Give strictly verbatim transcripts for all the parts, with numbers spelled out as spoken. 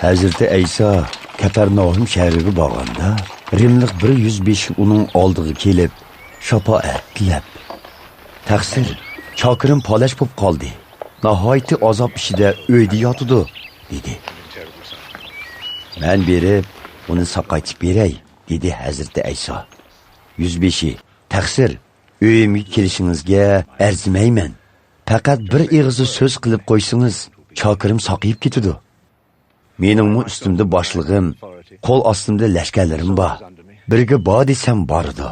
ھەزرىتى ئەيسا كەپەرناھۇم شەھىرىگە بارغاندا، رىملىق بىر يۈزبېشى ئۇنىڭ ئالدىغا كېلىپ، شاپائەت تىلەپ، «تەقسىر، چاكىرىم پالەچ بولۇپ قالدى. ناھايىتى ئازاب ئىچىدە ئۆيدە ياتىدۇ» دېدى. «مەن بېرىپ، ئۇنى ساقايتىپ بېرەي» دېدى ھەزرىتى ئەيسا. يۈزبېشى، «تەقسىر، ئۆيۈمگە كېلىشىڭىزگە ئەرزىمەيمەن. پەقەت بىر ئېغىزدا سۆز قىلىپ قويسىڭىز، چاكىرىم ساقىيىپ كېتىدۇ. مېنىڭمۇ ئۈستۈمدە باشلىقىم، قول ئاستىمدا لەشكەرلىرىم بار. بىرگە بار دېسەم بارىدۇ،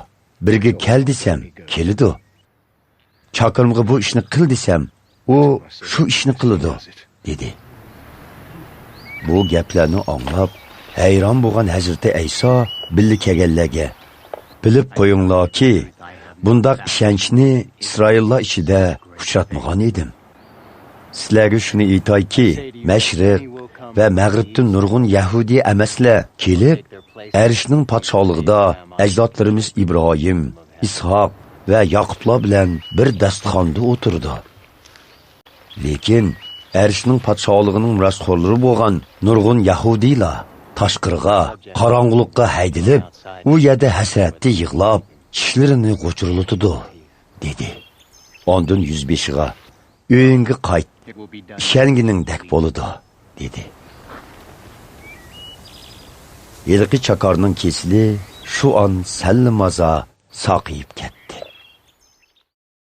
بىرگە كەل دېسەم كېلىدۇ. چاكىرىمغا بۇ ئىشنى قىل دېسەم، ئۇ شۇ ئىشنى قىلىدۇ» دېدى. بۇ گەپلەرنى ئاڭلاپ، ھەيران بولغان ھەزرىتى ئەيسا بىللە كەلگەنلەرگە، «بىلىپ قويۇڭلاركى، بۇنداق ئىشەنچنى ئىسرائىللار ئىچىدە ئۇچراتمىغان ئىدىم. سىلەرگە شۇنى ئېيتايكى، مەشرىق ۋە مەغرىبتىن نۇرغۇن يەھۇدىي ئەمەسلەر كېلىپ، ئەرشنىڭ پادىشاھلىقىدا ئەجدادلىرىمىز ئىبراھىم، ئىسھاق ۋە ياقۇپلار بىلەن بىر داستىخاندا ئولتۇرىدۇ. لېكىن ئەرشنىڭ پادىشاھلىقىنىڭ مىراسخورلىرى بولغان نۇرغۇن يەھۇدىيلار تاشقىرىغا، قاراڭغۇلۇققا ھەيدىلىپ، ئۇ يەردە ھەسرەتتە يىغلاپ، چىشلىرىنى غۇچۇرلىتىدۇ» دېدى. ئاندىن يۈزبېشىغا، «ئۆيۈڭگە قايت، ئىشەنگىنىڭدەك بولىدۇ» دېدى. ھېلىقى چاكارنىڭ كېسىلى شۇ ئان سەللىمازا ساقىيىپ كەتتى.